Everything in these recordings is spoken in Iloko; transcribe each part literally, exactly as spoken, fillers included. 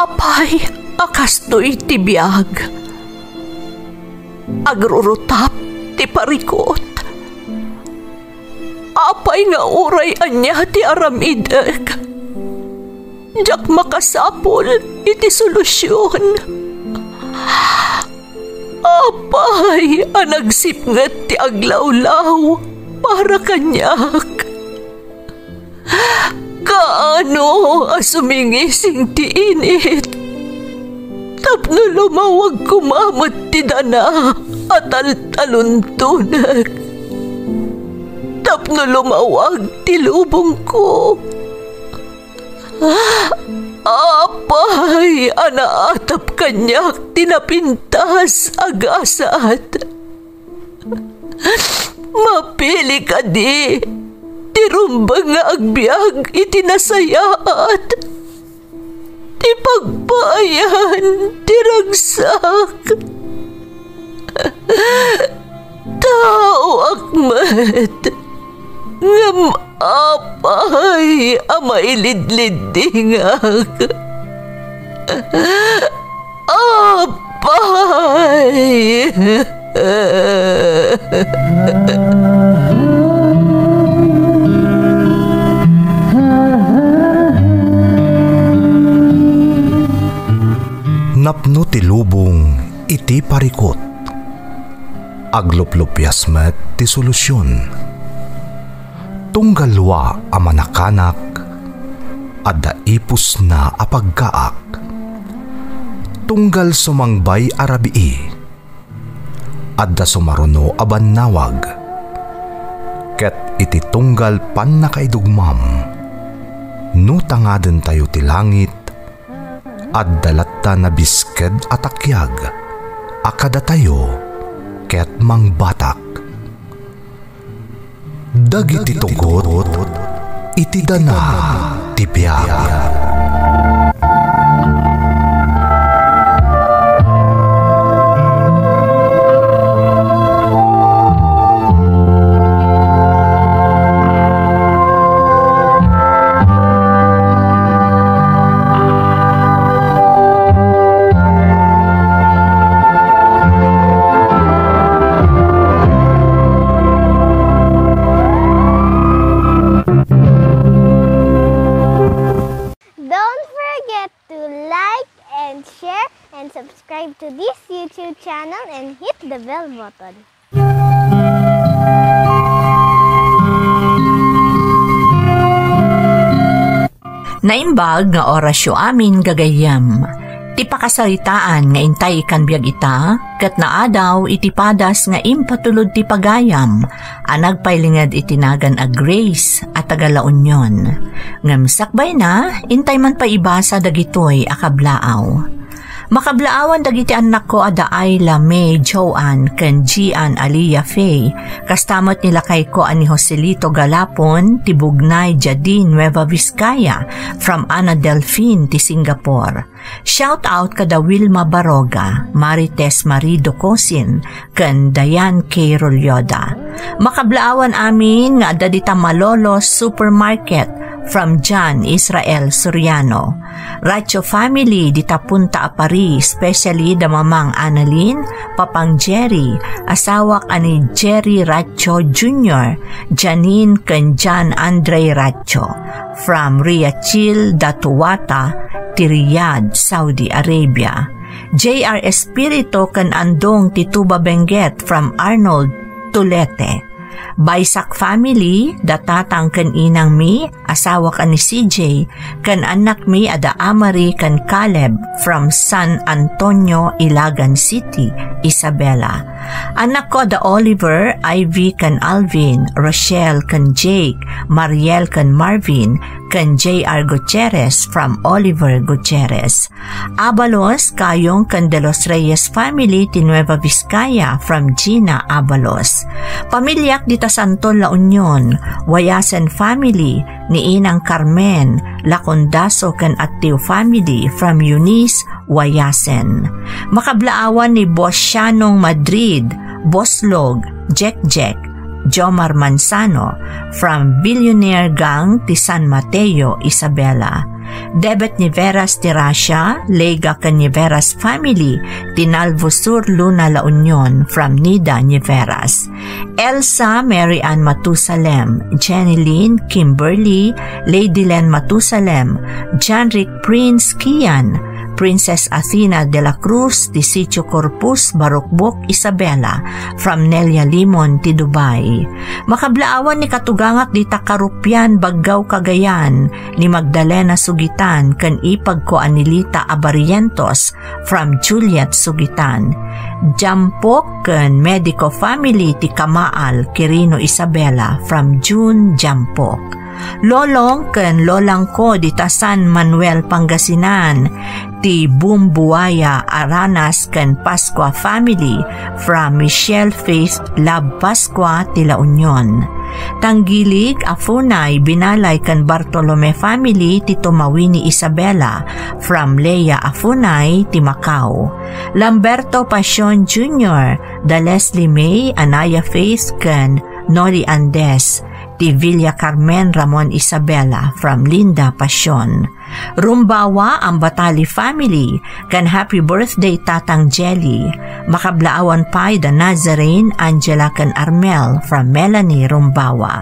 Apay a kastoy ti biag? Agrurutap ti parikut. Apay nga uray ania ti aramidek, diak makasapul iti solusion. Apay a nagsipnget ti aglawlaw para kaniak? Kaano a sumingising ti init tapno lumawag koma met ti dana a taltaluntonek, tapno lumawag ti lubongko? Apay a naatap kaniak ti napintas a gasat? Mapili kadi ti rumbeng nga agbiag iti nasayaat, ti pagpaayan ti ragsak? Taoak met, ngem apay a mailidliddingak? Apay! Napno ti lubong iti parikut. Agluplupias met ti solusion. Tunggal lua a manakanak, adda ipusna a pagkaak. Tunggal sumangbay a rabii, adda sumaruno a bannawag. Ket iti tunggal pannakaidugmam, no tangadentayo ti langit, adda latta nabisked a takiag a kadatayo ket mangbatak. Dagiti tugot iti dana ti biag. Don't forget to like and share and subscribe to this YouTube channel and hit the bell button. Naimbag nga orasyo amin, gagayyem. Ti pakasaritaan nga intay ikan biag ita, ket naadaw iti padas nga impatulod ti pagayam a nagpailinged iti nagan a Grace a taga La Union. Ngem sakbayna, intay man pay ibasa dagitoy a kablaaw. Makablaawan dagiti annakko a da Ayla, May, Joanne, ken Gian, Aliyah, Faye. Kasta met ni lakayko a ni Joselito Galapon, ti Bugnay, Jadin, Nueva Vizcaya, from Ana Delfin, ti Singapore. Shout out kada Wilma Baroga, Marites Marido Cosin, ken Diane K. Rolyoda. Makablaawan amin nga adda dita Malolo Supermarket from John Israel Soriano. Ratio family dita Punta a Pari, especially da Mamang Annalyn, Papang Jerry, asawak a ni Jerry Ratio Junior, Janine ken John Andre Ratio, from Riachil da Tuwata, ti Riyadh, Saudi Arabia. J R Espiritu ken Andong ti Tuba Benguet from Arnold, Tulete. Baysak family, da tatang ken inang mi, asawak a ni C J, ken annak mi a da Amari ken Caleb from San Antonio, Ilagan City, Isabela. Annakko a da Oliver, Ivy ken Alvin, Rochelle ken Jake, Mariel ken Marvin, ken J R Gutierrez from Oliver Gutierrez. Abalos, Kayong ken De Los Reyes family ti Nueva Vizcaya from Gina Abalos. Pamiliak dita Santo La Union, Wayasen family ni Inang Carmen, Lacondaso ken Attiu family from Eunice, Wayasen. Makablaawan ni Boss Shanong Madrid, Boss Log, Jekjek, Jomar Manzano, from Billionaire Gang ti San Mateo, Isabela. Debet Niveras ti Russia, Lega ken Niveras family, ti Nauvoo Sur, Luna, La Union, from Nida Niveras. Elsa Mary Ann Matusalem, Jenny Lynn, Kimberly, Lady Len Matusalem, Janrick Prince Kian, Princess Athena de la Cruz, ti Sitio Corpus, Barukbok, Isabela, from Nelia Limon, ti Dubai. Makablaawan ni katugangak dita karupian, Baggao, Cagayan, ni Magdalena Sugitan, ken ipagko a Nilita a Barrientos, from Juliet Sugitan. Jampok ken Medico family ti Kamaal, Quirino, Isabela, from June Jampok. Lolong ken lolangko dita San Manuel, Pangasinan, ti Bumbuaya, Aranas ken Pascua family, from Michelle Faith Lab Pascua ti La Union. Tanggilig a Funay, Binalay ken Bartolome family ti Tomawini, Isabela, from Lea a Funay ti Macau. Lamberto Pasion Junior, da Leslie May, Anaya Faith ken Noli Andes, ti Villa Carmen Ramon Isabela, from Linda Pasion. Rumbawa, Ambatali family, ken happy birthday Tatang Jelly. Makablaawan pay da Nazarene, Angela ken Armel, from Melanie Rumbawa.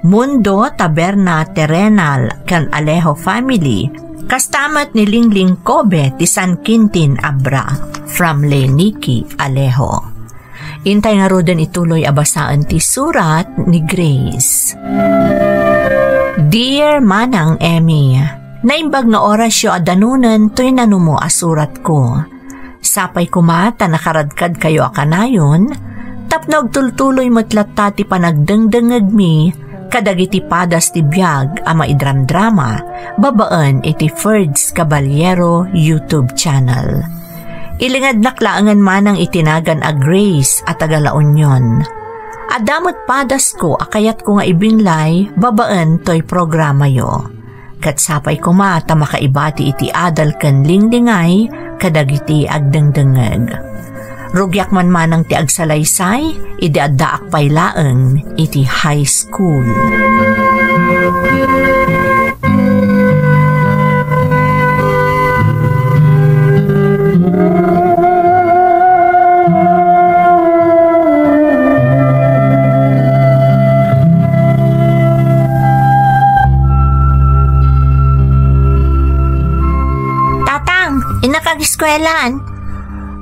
Mundo, Taberna, Terrenal, ken Alejo family. Kasta met ni Lingling Kobe ti San Quintin Abra, from Leniki Alejo. Intay ngaruden ituloy a basaen ti surat ni Grace. Dear Manang Emmy, naimbag nga orasyo a danunen toy nanumo a suratko. Sapay koma ta nakaradkadkayo a kanayon, tapno agtultuloy met latta ti panagdengdengngegmi kadagiti padas ti biag a maidramdrama babaen iti Ferds Caballero YouTube channel. Ilingednak laengen manang iti nagan a Grace a taga La Union. Adda met padasko a kayatko nga ibinlay babaen toy programayo. Ket sapay koma ta makaibati iti adal ken linglingay kadagiti agdengdengngeg. Rugiak man manang ti agsalaysay idi addaak pay laeng iti high school. Tatang, innak ageskuelaan.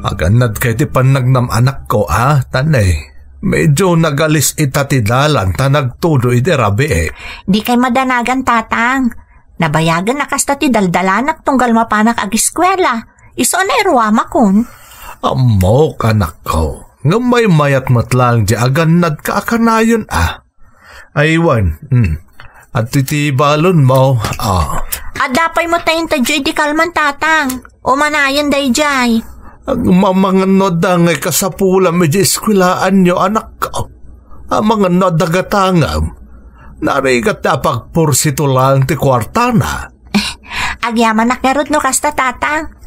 Agannadka iti pannagnam, anakko, a? Tanay, medyo nagalis ita ti dalan ta nagtudo iti rabii. Dikay madanagan, Tatang. Nabayagen a kasta ti daldalanak tunggal mapanak ageskuela. Isu a nairuamakon. Ammok, anakko. Ngem maymayat met laeng diay agannadka a kanayon, a? Ay, wen, hmm. Adtoy ti balonmo, a. Adda pay met ta intedyo idi kalman, Tatang. Umanayon daydiay. Agmamangano adda ngay kasapulam iti eskuelaanyo, anakko. Amangan no adda gatangem. Narigat ti apagpursito laeng ti kuartana. Agyamanak ngarud no kasta, Tatang.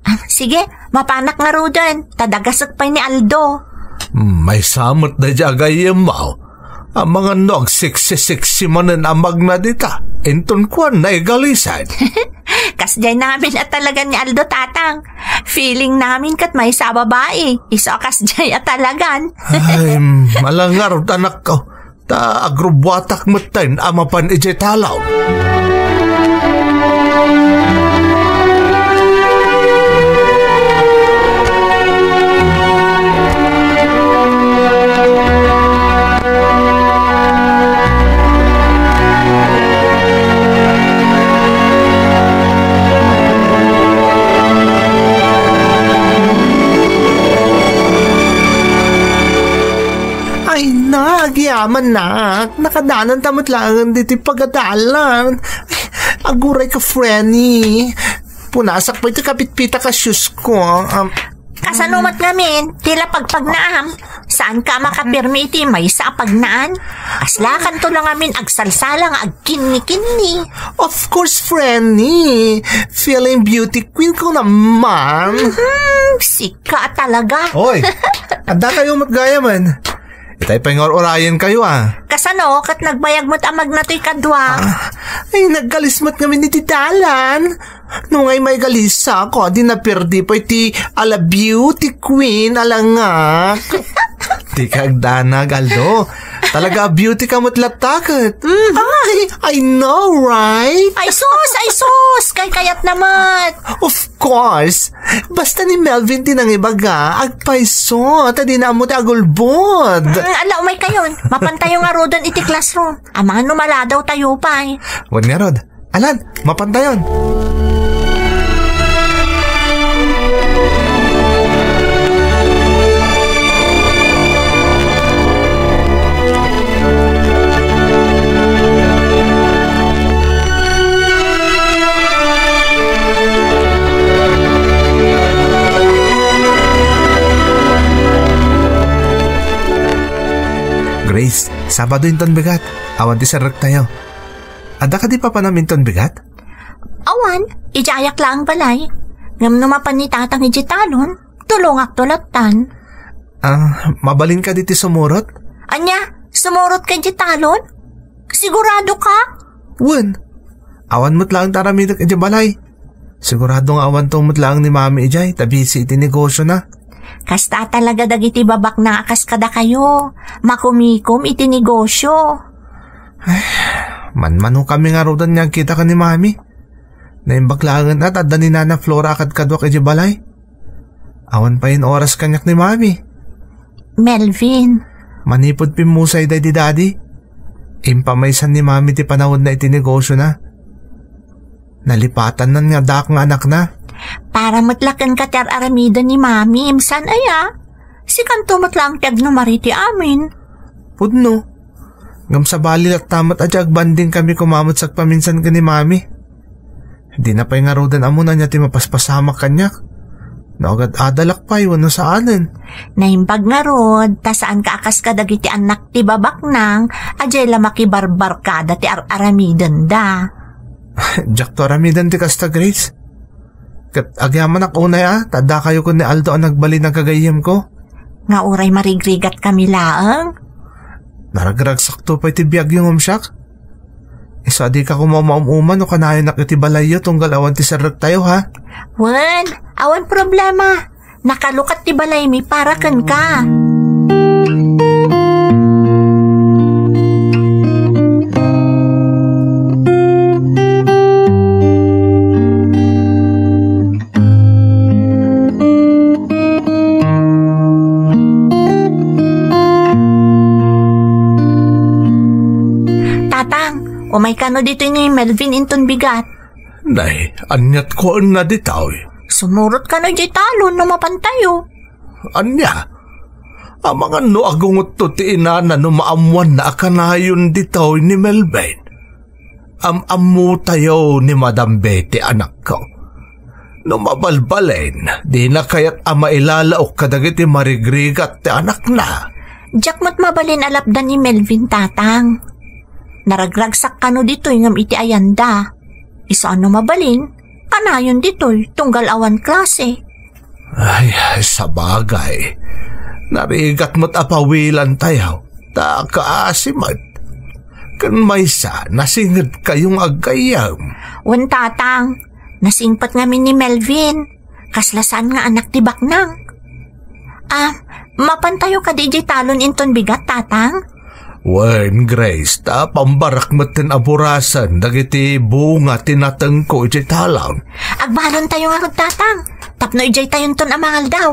Ah, sige, mapanak ngaruden, ta dagasek pay ni Aldo. Hmm, maysa met daydiay a gayyemmo. Amangan no agseksi-seksi manen a magna dita. Inton kuan, naigalisan. Kasdiay namin a talagan ni Aldo, Tatang. Feeling namin ket maysa a babai. Isu a kasdiay a talagan. Ay, malangar, anakko. Ta agrubuatak metten a mapan idiay talaw. Ay, nagyaman, nak. Nakadananta met laeng ditoy pagadalan. Ay, agurayka, Frenny. Punasak pay ti kapitpitak a shoes ko. Um, Kasano met ngamin, ti lapagpagnaam? Saanka a makapirmi iti maysa a pagnaan? Aslakanto la ngamin agsalsala nga agkinni-kinni. Of course, Frenny. Feeling beauty queen ko naman. Mhm, sika talaga. Oy, adda kayo met gayamen. Itay pay nga ur-urayenkayo, a. Kasano, ket nagbayag met a magna toy kadua? Ah, Ay, naggalis met ngamin iti dalan. No ngay maigalisa, kadi naperdi pay ti ala beauty queen, ala ngak. Ti kagdanag, Aldo. Talaga, beauty ka met latta ket. Mhm. Ay, I know, right? Ay, sus! Ay, sus! Kaykayatna met! Of course. Basta ni Melvin ti nangibaga, agpayso, ta dina ammo ti agulbod. Mm, ala, umaykayon. Mapantayo ngaruden iti classroom. Amangan no maladawtayo pay. Wen ngarud. Alan, mapantayon. Grace, Sabado inton bigat. Awan ti serrektayo. Adda kadi papanam inton bigat? Awan, idiayak laeng balay. Ngem no mapan ni Tatang idiay talon, tulongakto lattan. Ah, mabalin kadi ti sumurot? Ania, sumurot ka idiay talon? Sigurado ka? Wen. Awan met laeng ti aramidek idiay balay. Sigurado nga awan to met laeng ni Mami idiay, ta busy iti negosiona. Kasta talaga dagiti babaknang a kas kadakayo. Makumikom iti negosio. Ay, manmanokami ngaruden nga agkita ken ni Mami. Naimbag laengen a ta adda ni Nana Flora a kadkaduak idiay balay. Awan pay oras kaniak ni Mami. Melvin. Manipud pimmusay daydi Daddy, impamaysan ni Mami ti panawenna iti negosiona. Nalipatannan nga addaak nga anakna. Para met la kenka ti ar-aramiden ni Mami, saan aya? Sikanto met laeng ti agnumar iti amin. Pudno. Ngem sabali latta met a di agbandingkami koma met sagpaminsan ken ni Mami. Dina pay ngaruden ammo no ania ti mapaspasamak kaniak. No agad-adalak pay wenno saanen. Naimbag ngarud, ta saanka a kas kadagiti annak ti babaknang a diay la makibarbarkada ti ar-aramidenda. Diakto aramiden ti kasta, Grace. Ket agyamanak unay a, ta addakayo ken ni Aldo a nagbalin a gagayyemko. Nga uray marigrigatkami laeng? Naragragsakto pay ti biagyo ngem siak. Isu a dika koma umaum-uma no kanayonak iti balayyo tunggal awan ti serrektayo, ha? Wen, awan problema. Nakalukat ti balaymi para kenka. Tatang, umay kano ditoy ni Melvin inton bigat. Nay, aniat ko na ditoy? Sumurot kano idiay talon no mapantayo. Ania? Amangan no agungotto ti inana no maammoanna a kanayon ditoy ni Melvin. Am-ammotayo ni Madam Betty, anakko. No mabalbalin, dina kayat a mailalaok kadagiti marigrigat ti anakna. Diak met mabalin a lapdan ni Melvin, Tatang. Naragragsak kano ditoy ngem iti ayanda. Isu a no mabalin, kanayon ditoy tunggal awan klase. Ay, sabagay. Narigat met a pawilantayo. Ta kaasi met. Ken maysa, nasingpetkayo nga aggayyem. Wen, Tatang, nasingpet ngamin ni Melvin. Kasla saan nga annak ti baknang. Ah, mapantayo kadi idiay talon inton bigat, Tatang? Wen, Grace, ta pambarak metten a burasen dagiti bunga ti natengko idiay talon. Agbalontayo ngarud, Tatang, tapno idiaytayonton a mangaldaw.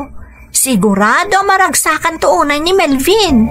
Sigurado a maragsakanto unay ni Melvin.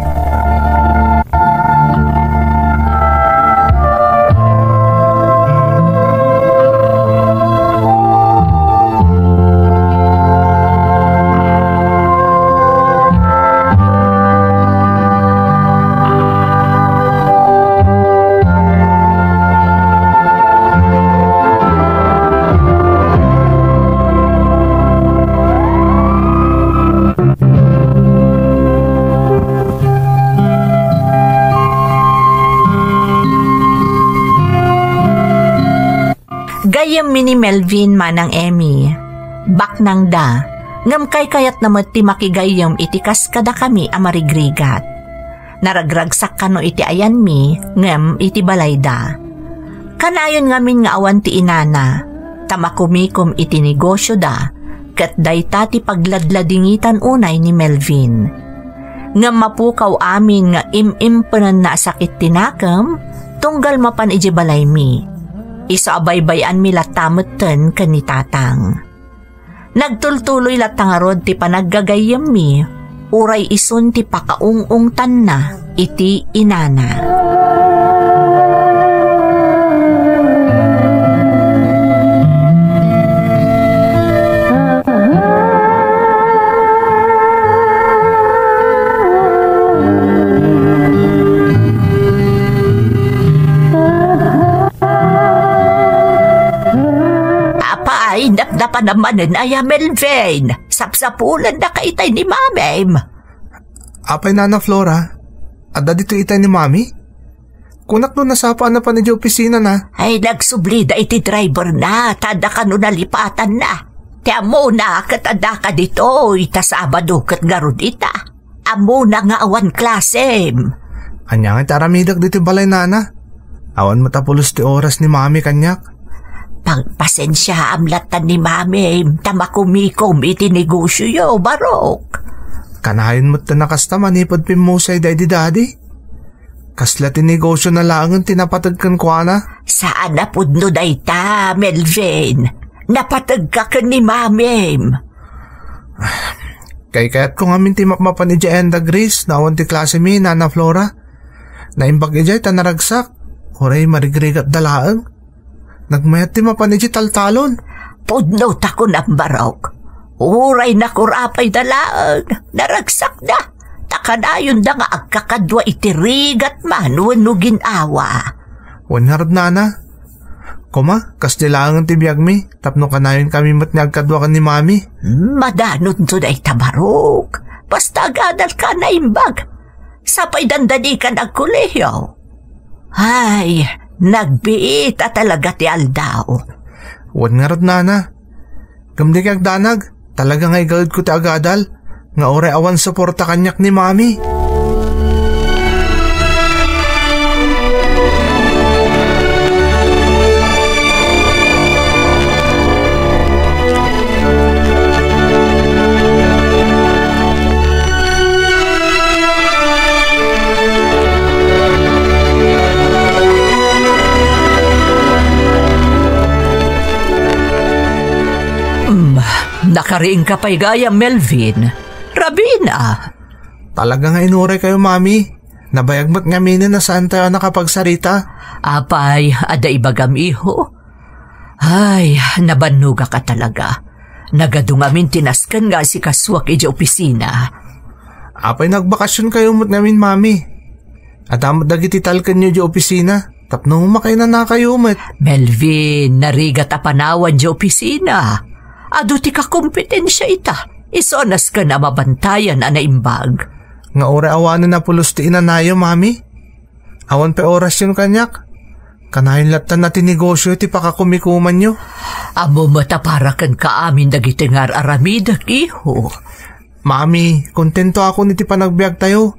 Gayyemmi ni Melvin, Manang Emmy. Baknangda, ngem kaykayatna met ti makigayyem iti kas kadakami a marigrigat. Naragragsak kano iti ayanmi, ngem iti balayda. Kanayon ngamin nga awan ti inana, ta makumikom iti negosyoda, ket dayta ti pagladladingitan unay ni Melvin. Ngem mapukaw amin nga im-impenenna a sakit ti nakem, tunggal mapan idiay balaymi. Isu a baybay-anmi latta metten ken ni Tatang. Nagtultuloy latta ngarud ti panaggagayyemmi, uray isun ti pakaung-ungtanna iti inana. Apay, napnapanam manen aya, Melvin? Sapsapulendaka itay ni Mamim. Apay, Nana Flora, adda ditoy itay ni Mami? Kunak no nasapa a napan idiay opisinana. Ay, nagsublida iti driverna, ta adda kano nalipatanna. Ti ammona ket addaka ditoy, ta Sabado ket ngarud ita. Ammona nga awan klasem. Ania nga iti aramidek ditoy balay, Nana? Awan met a pulos ti oras ni Mami kaniak. Pagpasensiaam latta ni Mamim, ta makumikom iti negosioyo, Barok. Kanayon met ta nakasta manipud pimmusay daydi Daddy. Kasla ti negosyona laengen ti napateg kenkuana? Saan a pudno dayta, Melvin. Napategka ken ni Mamim. Kaykayatko ngamin ti mapmapan idiay Enda Gris no awan ti klasemi, Nana Flora. Naimbag idiay ta naragsak. Uray marigrigatda laeng. Nagmayat ti mapan idiay taltalon. Pudno ta kunam, Barok. Uray nakurapayda laeng, naragsakda. Ta kanayonda nga agkakadua iti rigat man wenno gin-awa. Wen ngarud, Nana. Koma, kasdi laengen ti biagmi, tapno kanayonkami met nga agkadua ken ni Mami. Madanonto dayta, Barok. Basta agadalka a naimbag. Sapay dandanikan agkolehiyo. Ay, nagbiit a talaga ti aldaw. Wen ngarud, Nana. Ngem dika agdanag, talaga nga igaedko ti agadal, nga uray awan suporta kaniak ni Mami. Hmm, nakariingka pay gayam, Melvin. Rabina. Talaga nga inuraykayo, Mami. Nabayag met ngaminen a saantayo a nakapagsarita. Apay, adda ibagam, iho? Ay, nabannogak a talaga. Nagadu ngamin ti nasken nga asikasuak idiay opisina. Apay, nagbakasionkayo met ngamin, Mami. Adda met dagiti talkenyo idiay opisina, tapno makainanakayo met. Melvin, narigat a panawan idiay opisina. Adu ti kakompetensia ita, isu a nasken a mabantayan a naimbag. Nga uray awanen a pulos ti inanayo, Mami? Awan pay orasyon kaniak. Kanayon lattan a ti negosyo ti pakakumikumanyo. Ammo met a para kenka amin dagiti nga ar-aramidek, iho. Mami, kontentoakon iti panagbiagtayo.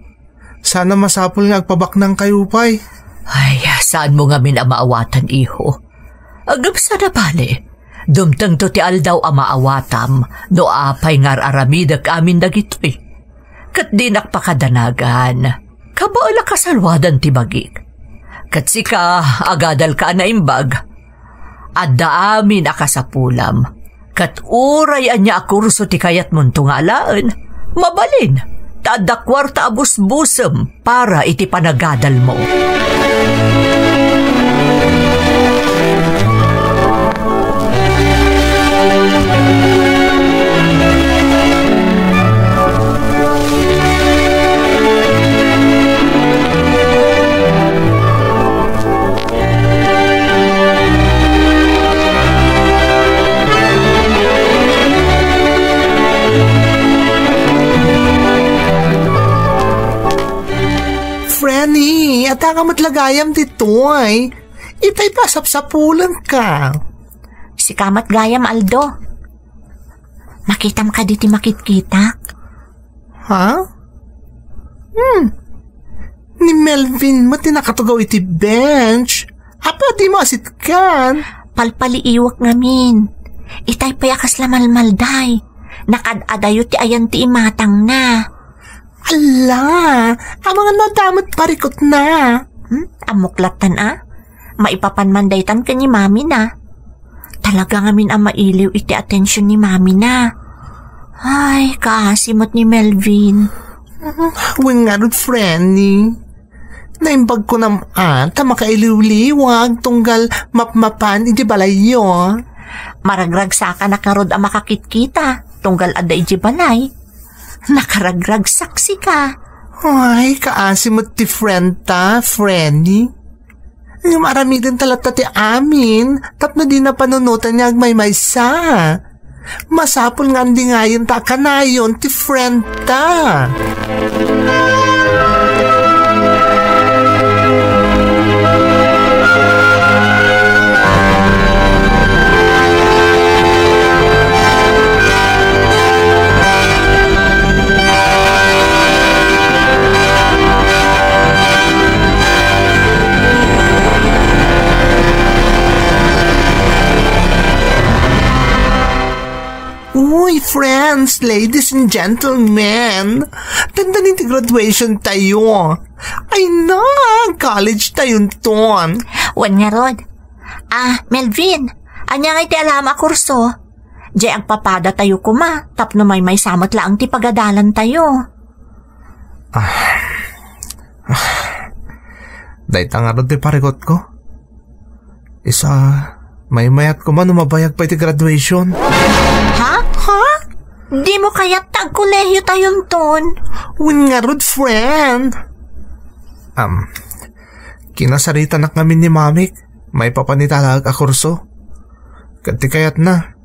Saan a masapul nga agpabaknangkayo pay. Ay, saanmo ngamin a maawatan, iho. Agabsada bale, dumtengto ti aldaw a maawatam no apay nga ar-aramidek amin dagitoy. Ket dinak pakadanagan. Kabaelak a salwadan ti bagik. Ket sika, agadalka a naimbag. Adda amin a kasapulam. Ket uray ania a kurso ti kayatmonto nga alaen, mabalin, ta adda kuarta a busbusem para iti panagadalmo. Franny, adda ka met la gayam ditoy. Itay ta sapsapulenka. Sika met gayam, Aldo. Makitam kadi ti makitkitak? Ha? Hmm. Ni Melvin met ti nakatugaw iti bench. Apay a dimo asitkan? Palpaliiwek ngamin. Itay pay a kasla malmalday. Nakad-adayo ti ayan ti imatangna. Ala, amangan no adda met parikutna. Hmm? Ammok lattan a? Maipapan man daytan ken ni mamina. Talaga ngamin a mailiw iti atensiyon ni mamina. Ay, kaasi met ni Melvin. Wen ngarud, Frenny. Naimbag ko nam a ta makailiwliwag tunggal mapmapan iti balayyo. Maragragsakanak ngarud a makakitkita tunggal adda iti balay. Nakaragragsak sika. Ay, kaasi met ti friend ta, Frenny. Ngem aramidenta latta ti amin tapno dina panunotan nga agmaymaysa. Masapul nga andingayenta a kanayon ti friend ta. Uy, friends, ladies and gentlemen, dandani ti graduation tayo. Ay na, college tayo ton. Wen ngarud. Ah, Melvin, ania ngay ti alam a kurso? Jay agpapada tayo kuma, tapno maymaysa met laeng ti pagadalan tayo. Ah. Ah. Dayta ngarud ti parikutko. Isu a, maymayat koma no mabayag pay ti graduation. Ha? Ha? Dimo kayat ta agkolehiyo tayon ton? Wen ngarud, friend. Am, kinasaritanak ngamin ni mamik, maipapan ita laeng a kurso. Ket ti kayatna,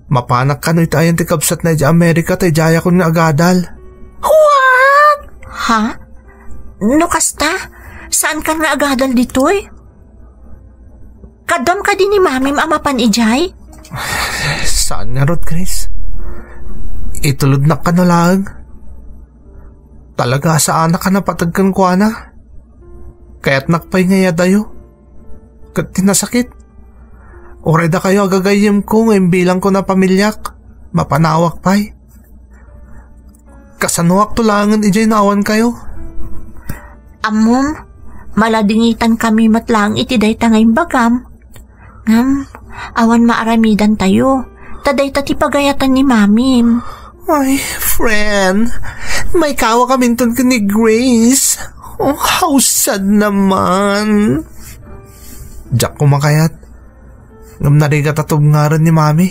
mapanak kano ita ayan ti kabsatna idiay Amerika ta idiayakon nga agadal. What? Ha? No kasta, saankan nga agadal ditoy? Kaduam kadi ni mamim a mapan idiay? Saan ngarud, Chris. Itulodnak kano laeng. Talaga a saanak a napateg kenkuana. Kayatnak pay nga iyadayo. Ket ti nasakit, uray dakayo a gagayyemko nga imbilangko a pamiliak, mapanawak pay. Kasanoakto laengen idiay no awan kayo? Ammom, maladingitankami met laeng iti dayta nga imbagam. Ngem, awan maaramidantayo, ta dayta ti pagayatan ni mamim. Ay, friend, maikawakaminton ken ni Grace. Oh, how sad naman. Diak koma kayat. Ngem narigat a tubngaran ni mami.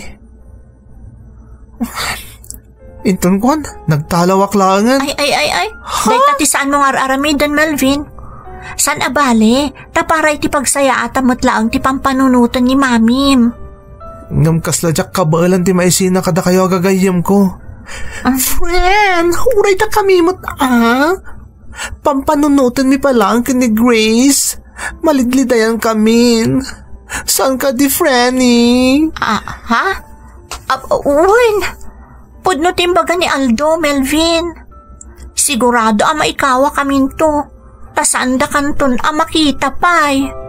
Inton kuan, nagtalawak laengen. Ay, ay, ay, ay. Ha? Dayta ti saanmo nga ar-aramiden, Melvin. Saan a bale, ta para iti pagsayaatam met laeng ti pampanunoten ni mamim. Ngem kasla diak kabaelan ti maisina kadakayo a gagayyemko. Ah. Friend, uray dakami met, a. Pampanunotenmi pay laeng ken ni Grace. Malidlidayankamin. Saan kadi, Frenny? Ah, ha? Ah, wen. Pudno ti imbaga ni Aldo, Melvin. Sigurado a maikawakaminto. Ta saandakanton a makita pay.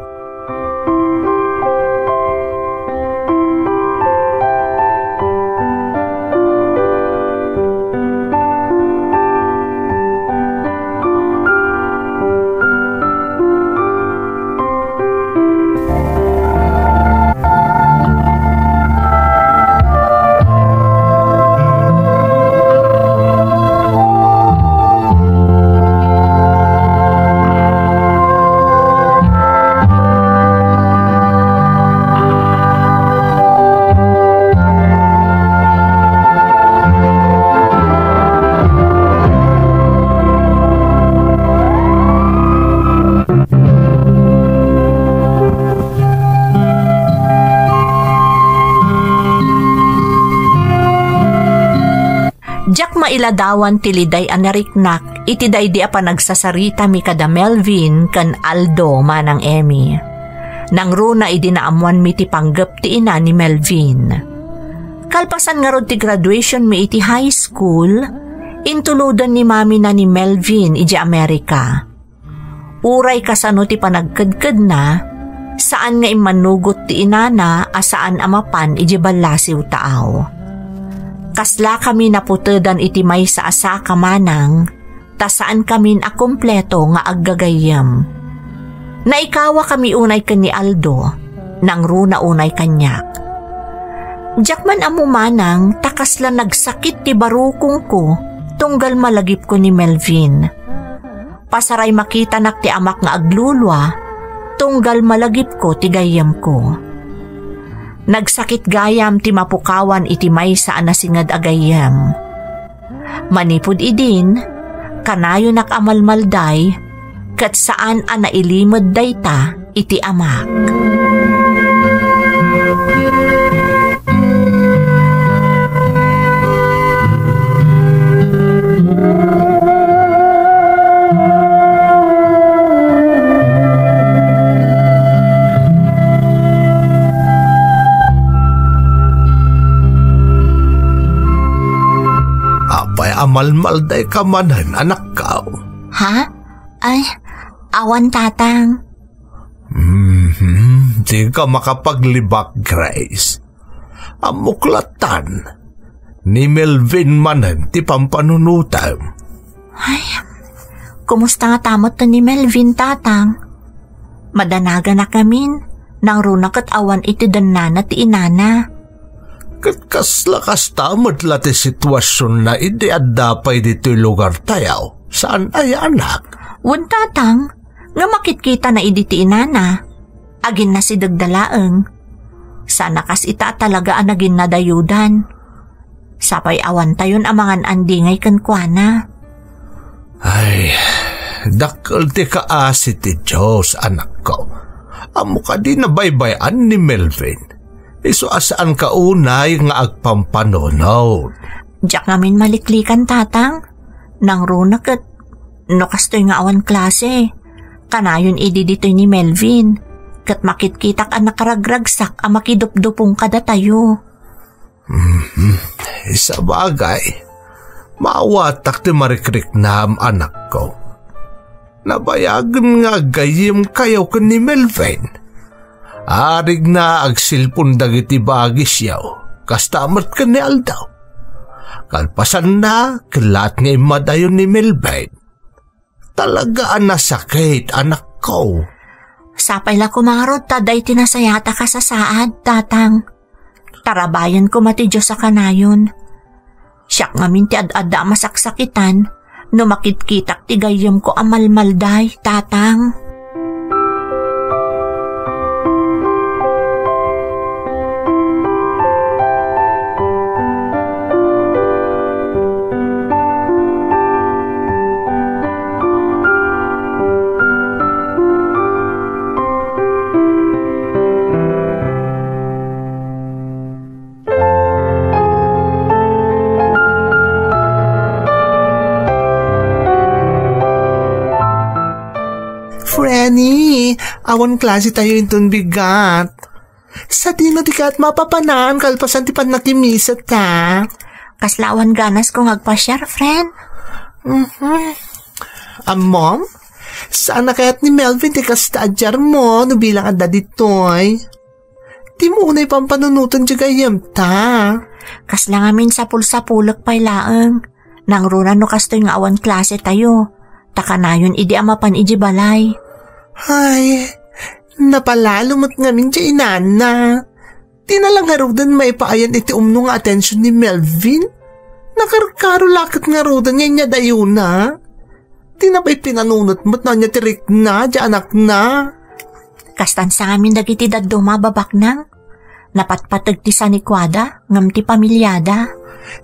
Diak mailadawan ti liday a nariknak iti daydi a panagsasaritami kada Melvin ken Aldo manang Emmy. Nangruna idi naammoanmi ti panggep ti ina ni Melvin. Kalpasan ngarud ti graduationmi iti high school, intuloden ni mamina ni Melvin idiay Amerika. Uray kasano ti panagkedkedna, Saan nga immanugot ti inana a saan a mapan idiay ballasiw taaw. Kaslakami naputedan iti maysa a saka manang, ta saankamin a kompleto nga aggagayyem. Naikawakami unay ken ni Aldo, nangruna unay kaniak. Diak man ammo manang ta kasla nagsakit ti barukongko tunggal malagipko ni Melvin. Pasaray makitanak ti amak nga aglulua, tunggal malagipko ti gayyemko. Nagsakit gayam ti mapukawan iti maysa a nasinged a gayyem. Manipud idin, kanayonak a malmalday, ket saan a nailimed dayta iti amak. Apay a malmaldayka manen, anakko? Ha? Ay, awan, Tatang. Mhm, dika makapaglibak, Grace. Ammok lattan, ni Melvin manen ti pampanunotem. Ay, kumusta ngata met ni Melvin, Tatang? Madanaganak ngamin, nangruna ket awan iti dennana ti inana. Ket kasla kasta met la ti situasionna idi adda pay ditoy lugartayo? Saan aya, anak? Wen, Tatang, nga makitkitana idi ti inana. Aginnasidegda laeng. Saan a kas ita a talaga a naginnadayudan. Sapay awantayon a mangan-andingay kenkuana. Ay, dakkel ti kaasi ti Dios, anakko. Ammo kadi nabaybay-an ni Melvin? Isu a saanka unay nga agpampanunot. Diak ngamin maliklikan, Tatang. Nangruna ket no kastoy nga awan klase, kanayon idi ditoy ni Melvin, ket makitkitak a nakaragragsak a makidupdupong kadatayo. Mhm. Sabagay, maawatak ti marikriknam, anakko. Nabayagen nga aggayyemkayo ken ni Melvin. Arigna agsilpon dagiti bagisyo, kasta met ken ni Aldo. Kalpasanna, kellaat nga immadayo ni Melvin. Talaga a nasakit, anakko. Sapay la koma ngarud ta adda iti nasayaat a kasasaad, Tatang. Tarabayan koma ti Dios a kanayon. Siak ngamin ti ad-adda a masaksakitan no makitkitak ti gayyemko a malmalday, Tatang. Frenny, awan klase tayo inton bigat. Sadino ti kat mapapanan kalpasan ti pannakimisa ta? Kasla awan ganas ko nga agpasiar, friend. Mhm. Ammom? Saan a kayat ni Melvin ti kasta a diarmo no bilang adda ditoy? Dimo unay pampanunoten ti gayyemta. Kasla ngamin sapul-sapulek pay laeng. Nangruna no kastoy nga awan klase tayo. Ta kanayon idi a mapan iti balay. Ay, napalalo met ngamin ti inana. Di na la ngaruden maipaayan iti umno nga atensiyon ni Melvin. Nakarkaro la ket ngaruden nga inyadayona. Di na pay pinanunot met no ania ti rikna, ti anakna. Kastan sa ngamin dagiti dadduma a babaknang. Napatpateg ti sanikuada, ngem ti pamiliada.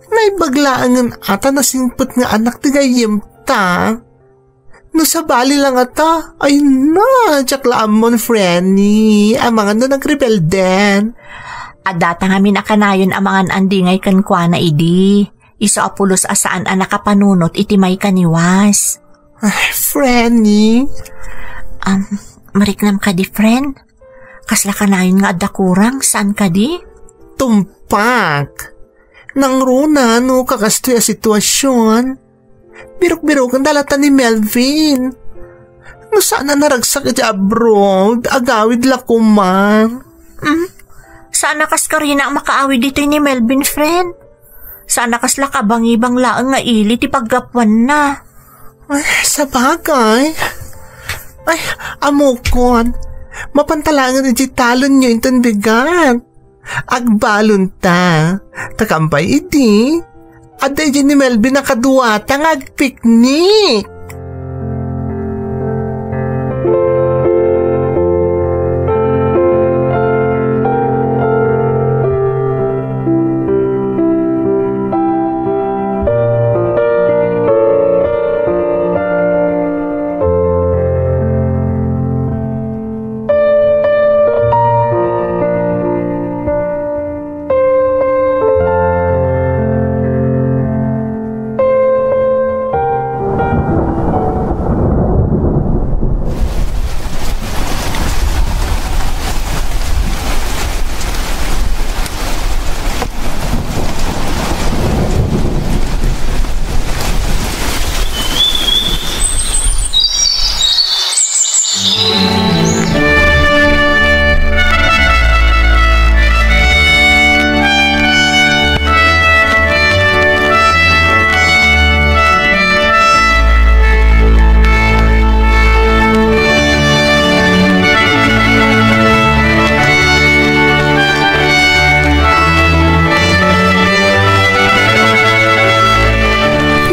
Naimbag laengen a ta nasingpet nga anak ti gayyemta. No sabali la ngata, ay na, diak la ammon, Frenny, amangan no nagrebelden. Addata ngamin a kanayon a mangan-andingay kenkuana idi. Isu a pulos a saan a nakapanunot iti maikaniwas. Ay, Frenny. Um, mariknam kadi, friend? Kasla kanayon nga adda kurang, saan kadi? Tumpak. Nangruna no kakastoy a sitwasyon. Birok-biroken da latta ni Melvin. No saan a naragsak iti abroad, agawid la koma. Hmm? Saan a kas karina a makaawid ditoy ni Melvin, friend? Saan a kasla kabangibang laeng nga ili ti paggapuanna? Ay, sabagay. Ay, ammokon. Mapanta laengen iti talonyo inton bigat. Agbalonta. Ta kampay idi, adda idi ni Melvin a kaduata nga agpiknik.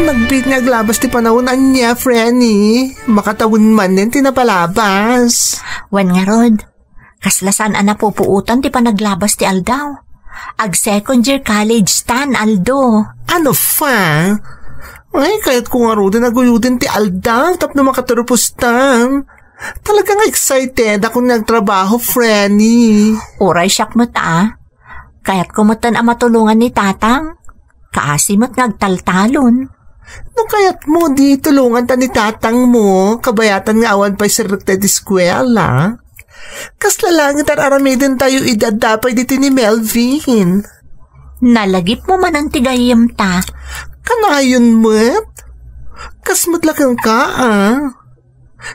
Nagbiit nga aglabas ti panawen ania, Frenny. Makatawen manen ti napalabas. Wen ngarud, kasla saan a napupuotan ti panaglabas ti aldaw. Ag second year college tan, Aldo. Ano fa? Ay, kayatko ngaruden a guyuden ti aldaw tapno makaturpustan. Talaga nga excited ako nga agtrabaho, Frenny. Uray siak met a. Kayatko metten a matulongan ni Tatang. Kaasi met nga agtaltalon. No kayatmo, di tulonganta ni Tatangmo, kabayatan nga awan pay sirrekta iti eskuela. Kasla laeng ti ar-aramidentayo idi adda pay ditoy ni Melvin. Nalagipmo manen ti gayyemta. Kanayon met? Kas met la kenka, a.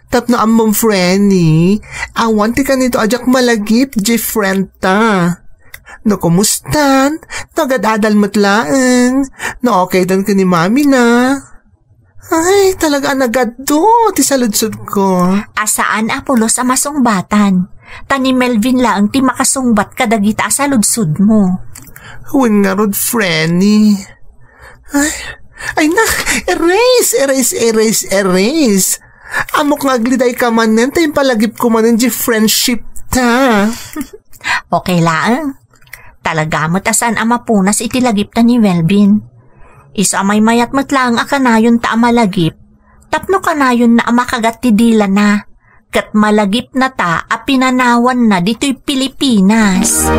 Tapno ammom, Frenny, awan ti kanito a diak malagip, different ta. No kumustan, no agad-adal met laeng, no okaydan ken ni mami na. Ay, talaga a nagaddo ti saludsodko. A saan a pulos a masungbatan. Ta ni Melvin laeng ti makasungbat kadagita a saludsodmo. Wen ngarud, Frenny. Ay, ay nak, erase, erase, erase, erase. Ammok nga aglidayka manen ta impalagipko manen di friendship ta. Okay laeng. Talaga met a saan a mapunas iti lagipta ni Melvin. Isu a maymayat met laeng a kanayonta a malagip, tapno kanayonna a makagat ti dilana, ket malagipnata a pinanawanna ditoy Pilipinas.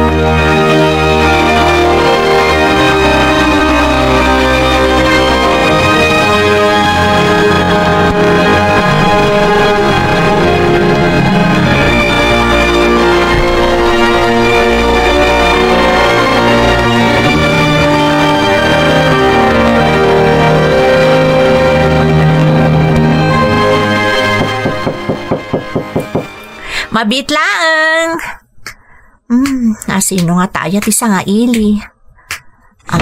Mabiit laeng. Hmm, asino ngata aya ti sangaili? Ah,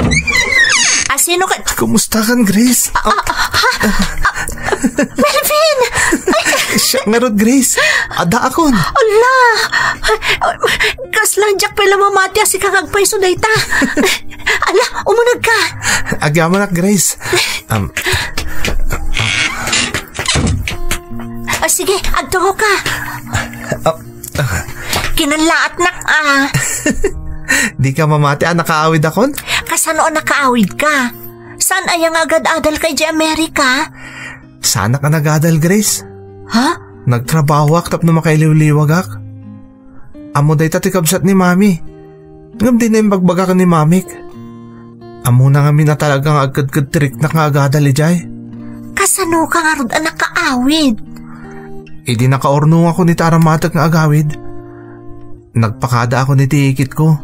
asino ka? Kumusta kan, Grace? Ah, ah, ah, ah, Melvin! Ay, siak ngarud, Grace. Adda akon. Ala! Kasla diak pay la mamati a sika nga agpayso dayta. Ala, umuneg ka. Agyamanak, Grace. Um, Ah, sige, agtungo ka. Ah, Kinalaatnak, ah. Di ka mamati a nakaawid akon? Kasano a nakaawid ka? Saan aya nga agad-adal ka idiay Amerika? Saanak a nagadal, Grace. Ha? Nagtrabahoak tapno makailiwliwagak. Ammo dayta ti kabsat ni Mami. Ngem dina imbagbagak ni Mamik. Ammona ngamin a talaga nga agkedked ti riknak nga agadal idiay. Kasano ka ngarud a nakaawid? Idi nakaurnongakon iti aramatek nga agawid, nagpakadaakon iti ikitko.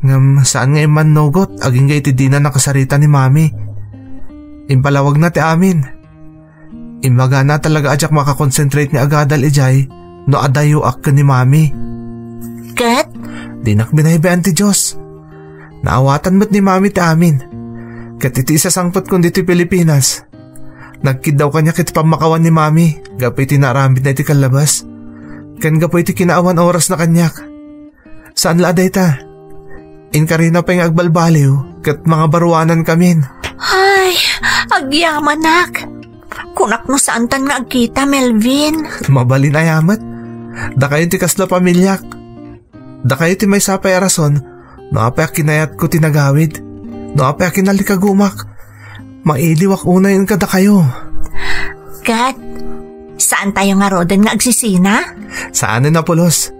Ngem saan nga immannugot agingga iti dina nakasarita ni Mami. Impalawagna ti amin. Imbagana talaga a diak makakonsentrate nga agadal idiay no adayoak ken ni Mami. Ket? Dinak binaybay-an ti Dios. Naawatan met ni Mami ti amin. Ket iti isasangpetkon ditoy Pilipinas, nagkiddaw kaniak iti pammakawan ni Mami gapu iti naaramidna iti kallabas, ken gapu iti kinaawan orasna kaniak. Saan la a dayta. Inkarina pay nga agbalbaliw ket mangabaruanankamin. Ay, agyamanak. Kunak no saantan nga agkita, Melvin. Mabalin aya met. Dakayo ti kasla pamiliak. Dakayo ti maysa pay a rason no apay a kinayatko ti nagawid, no apay a kinalikagumak. Mailiwak unay kadakayo. Ket, saan tayo ngaruden nga agsisina? Saanen a pulos.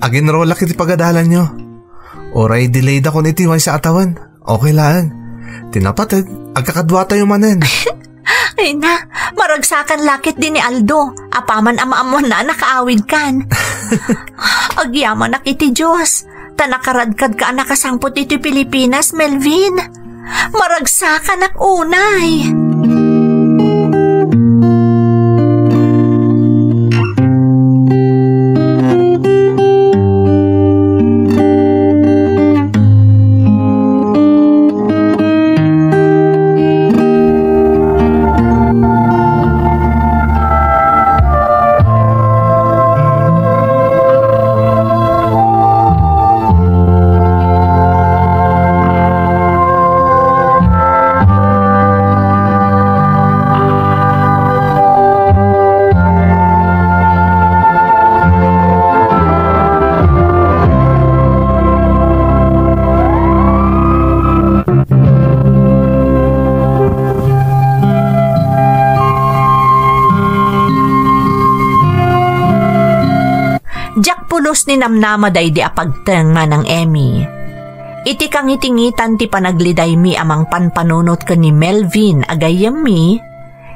Aginrolak iti pagadalanyo. Uray delayda kon iti maysa a tawen. Okay laeng. Ti napateg, agkakaduatayo manen. Ay na, maragsakan la ketdi ni Aldo. Apaman a maammoanna a nakaawidkan. Agyamanak iti Dios. Ta nakaradkadka a nakasangput iti Pilipinas, Melvin. Maragsakanak unay. Diak pulos ni namnama daydi a pagteng, Manang Emmy. Iti kangitingitan ti panaglidaymi a mangpanpanunot ken ni Melvin a gayyemmi,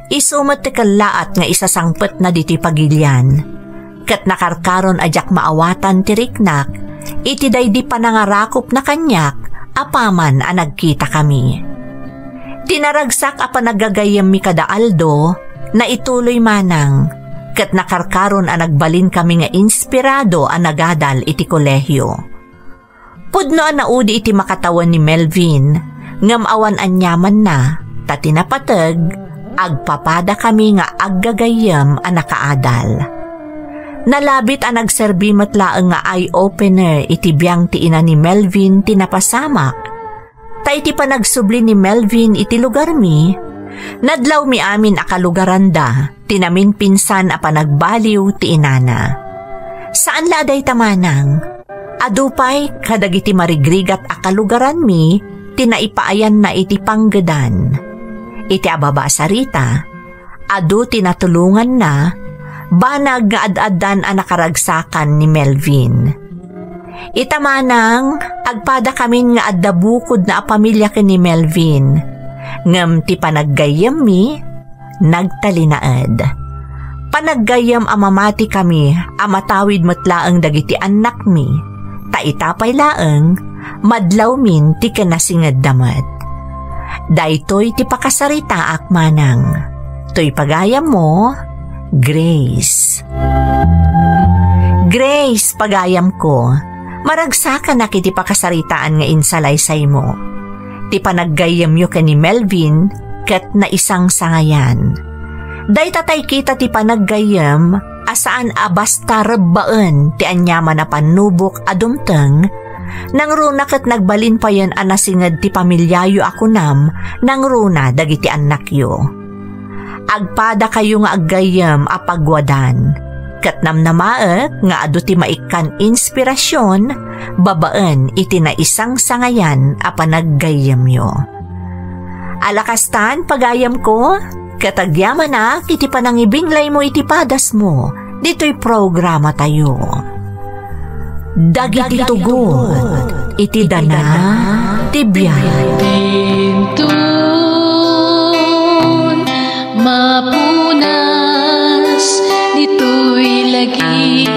isu met ti kellaat nga isasangpetna ditoy pagilian. Ket nakarkaron a diak maawatan ti riknak iti daydi panangarakupna kaniak apaman a nagkitakami. Ti naragsak a panagagayyemmi kada Aldo, naituloy manang, ket nakarkaron a nagbalinkami nga inspirado a nagadal iti kolehio. Pudno a naudi iti makatawen ni Melvin, ngem awan aniamanna, ta ti napateg, agpapadakami nga aggagayyem a nakaadal. Nalabit a nagserbi met laeng nga eye-opener iti biang ti ina ni Melvin ti napasamak. Ta iti panagsubli ni Melvin iti lugarmi, nadlawmi amin a kalugaranda ti naminpinsan a panagbaliw ti inana. Saan la a dayta manang, adu pay kadagiti marigrigat a kalugaranmi ti naipaayanna iti panggedan. Iti ababa a sarita, adu ti natulonganna, banag nga ad-addan a nakaragsakan ni Melvin. Ita manang, agpadakamin nga adda bukodna a pamilia ken ni Melvin. Ngem ti panaggayyemmi, nagtalinaed. Panaggayyem a mamatikami a matawid met laeng dagiti annakmi, ta ita pay laeng, madlawmin ti kinasingedda met. Daytoy ti pakasaritaak manang. Toy pagayammo, Grace. Grace, pagayamko, maragsakanak iti pakasaritaan nga insalaysaymo. Ti panaggayyemyo ken ni Melvin ket naisangsangayan. Dayta tay kita ti panaggayyem a saan a basta rebbaen ti aniaman a pannubok a dumteng, nangruna ket nagbalin payen a nasinged ti pamiliayo a kunam nangruna dagiti annakyo. Agpadakayo nga aggayyem a pagwadan, ket namnamaek nga adu ti maikkan inspirasion babaen iti naisangsangayan a panaggayyemyo. Ala kastan, pagayamko, ket agyamanak iti panangibinglaymo iti padasmo ditoy programatayo. Dagiti tugot iti dana ti biag. Ditoy mapunas, ditoy lagi